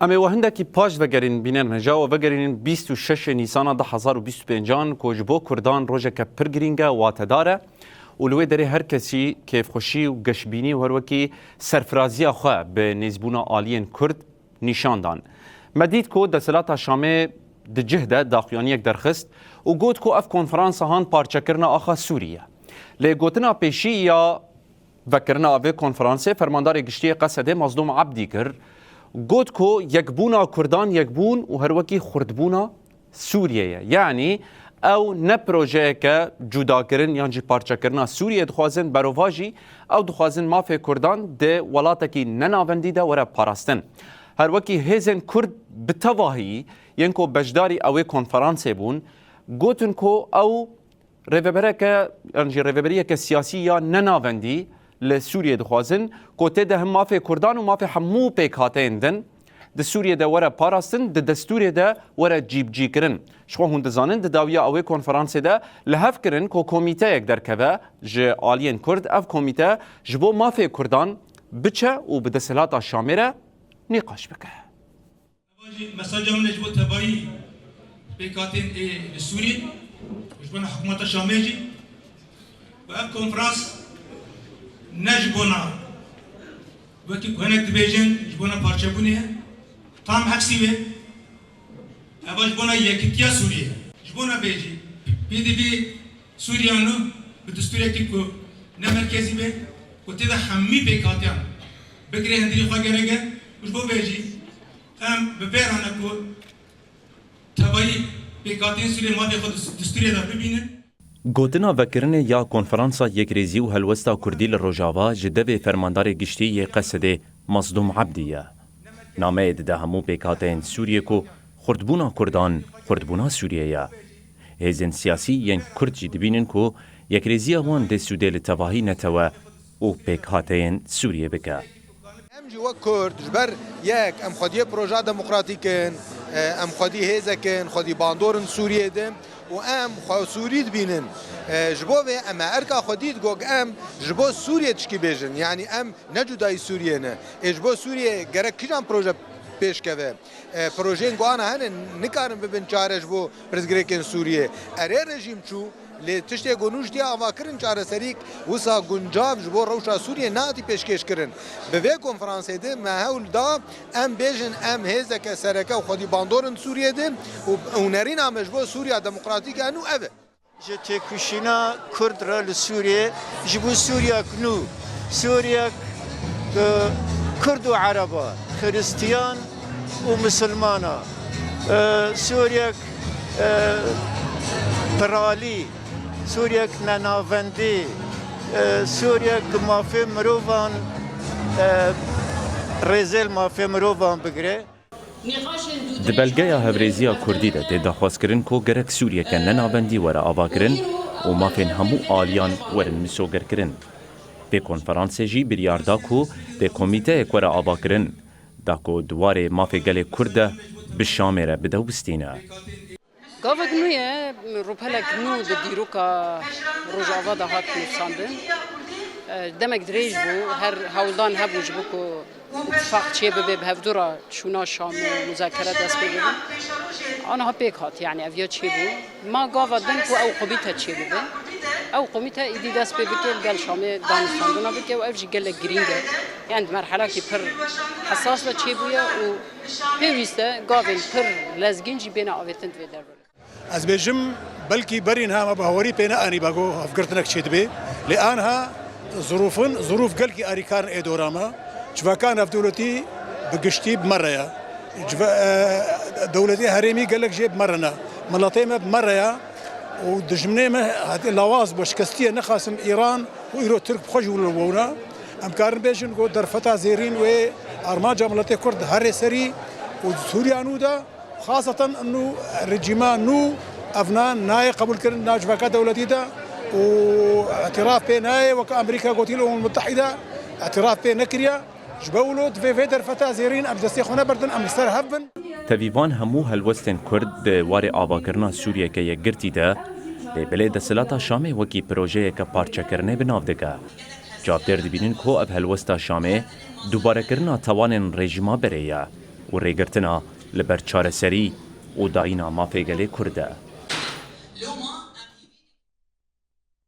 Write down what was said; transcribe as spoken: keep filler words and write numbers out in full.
Em ê we hindekî paş vegerîn bînerên hêja û vegerînin bîst û şeş Nîsana du hezar û bîst û pêncan ku ji bo Kurdan rojeke pir girîng e, watedar e û li wê derê her kesî kêfxweşî û geşbînî û her wekî serfiraziya xwe bi nêzbûna aliyên Kurd nîşan dan. Me dît ku desthilata Şamê di cih de daxuyaniyek derxist û got ku ev konferansa han parçekirina axa Sûrî ye. Lê gotina pêşî ya vekirina vê konferansê fermandarê giştî yê Qesedê Mazlûm Ebdî kir. Got ku yekbûna Kurdan yekbûn û her wekî xurtbûna Sûriyê ye. Yanî ew ne projeyeke cudakirin yan jî parçekirina Sûriyê dixwazin, berovajî ew dixwazin mafê Kurdan di welatekî nenavendî de were parastin. Her wekî hêzên Kurd bi tevahî yên ku beşdarî ewê konferansê bûn, gotin ku ew rêvebereke, yan jî rêveberiyeke siyasî ya nenavendî li Sûriyê dixwazin, ku tê de hem mafê Kurdan û mafê hemû pêkhateyên din di Sûriyê de were parastin, di destûrê de were cîbicîkirin. Ji xwe hûn dizanin, di dawiya ewê konferansê de li hev kirin ku komîteyek derkeve ji aliyên Kurd, ev komîte ji bo mafê Kurdan biçe û bi desthilata Şamê re nîqaş bike. Ev jî mesaja min e ji bo tevayî pêkhatên ê li Sûriyê û ji bona hikûmeta Şamê jî. Û ev konferans ne ji bona, wekî ku hinek dibêjin, ji bona parçebûnê ye. Tam eksî wê. Ev ji bona yekîtiya Sûriyê ye. Ji bona vê jî pê dî vê Sûriya nû bi destûrekî ku ne merkezî be, ku tê de hemî pêkhatiyan bigire, hundirî xwe gerek e. Û ji bo vê jî em bi vê re ne ku tevayî pêkhatiyên Sûriyê mafê xwe di destûrê de bibînin. Gotina vekirinê ya Konferansa Yekrêzî û Helwesta Kurdî li Rojava ji devê Fermandarê Giştî yê Qesedê Mazlûm Ebdî ye. Nameyê dide hemû pêkhateyên Sûriyê ku xurtbûna Kurdan, xurtbûna Sûriyê ye. Hêzên siyasî yên Kurd jî dibînin ku yekrêziya wan dê sûdê li tevahî netewe û pêkhateyên Sûriyê bike. Em jî wek Kurd ji ber yek em xwediyê proja demokratîk in, em xwedî hêzek in, xwedî bandor in Sûriyê de û em xwe Sûrî dibînin. Ji bo vê em e erka xwedî digot em ji bo Sûriyê tişkî bêjin. Yanî em ne cudayî Sûriyê ne. Ê ji bo Sûriyê gerek kîjan proje pêşkeve? E, projeyên ku ana hene nikarin bibin çare ji bo pirsgirêkên Sûriyê. Erê rejîm çû, lê tiştê ku nû ji tê ava kirin çareserîk wisa guncav ji bo rewşa Sûriyê nehatî pêşkêş kirin. Bi vê konferansê de me hewl da em bêjin em hêzeke sereke û xwedî bandor in Sûriyê de û hunerîna me ji bo Sûriya demokratîk e nû ev e. Ji têkoşîna Kurd re li Sûriyê, ji bo Sûriyek nû, Sûriyek, e, Kurd û Ereba, Xiristiyan û Misilmana, e, Sûriyek, e, piralî, Sûriyek nenavendî, e, Sûriyek mafê mirovan, e, rêzê li mafê mirovan bigire. Di belgeya Hevrêziya Kurdî de tê daxwazkirin ku gerek Sûriyeke nenavendî were avakirin û mafên hemû aliyan werin misogerkirin. Vê konferansê jî biryar da ku dê komîteyek were avakirin, da ku di warê mafê gelê Kurd de bi Şamê re bidewbistîne. Gavek nû ye, rûpelek nû di dîroka Rojava de hat nivîsandin. Demek dirêj bû, her hewldan hebû ji bo ku îtifaq çêbibe, bi hevdû re çûna Şam û muzakere dest pê bibin. Aniha pêk hat, yanî ev ya çêbû. Ma gava din ku ew komîte çêbibe. Ew komîte êdî dest pê bike, li gel Şamê danûstandina bike û ev jî gelek girîng e. Yanî di merhelekî pir hesas de çêbûye û pêwîst e gavên pir lezgîn jî bêne avêtin di vê derbarê. Ez bêjim, belkî berî niha me bawerî pê neanî ba ku hevgirtinek çêdibe. Lê aniha zirûfin, zirûf gelkî arîkar in ê dora me. Civaka navdewletî bi giştî bi me re ye. Civa-, e, dewletê herêmî gelek jê bi me re ne. Miletê me bi me re ye û dijminê me hatî lawaz bû, şikestiye nexasim Îran û îro Tirk bi xwe jî wilo bûne. Em karin bêjin ku derfeta zêrîn wê armanca miletê Kurd herê serî û di Sûriya nû de. Xaseten nû rejîma nû evna nayê qebûlkirin di nav civaka dewletî de û îtiraf pê nayê, weke Amerîka gotiye li Umem Mutehîde îtiraf pê nekiriye. Ji bo wilo divê vê derfeta zêrîn em ji destê xwe neberdin, em li ser hev bin. Tevî van hemû helwestên Kurd di warê avakirina Sûriyeke yekgirtî de, lê belê desthilata Şamê wekî projeyeke parçekirinê bi nav dike. Çavdêr dibînin ku ev helwesta Şamê dubarekirina tawanên rejîma berê ye. û rêgirtina li ber çareserî û dayîna mafê gelê Kurd e.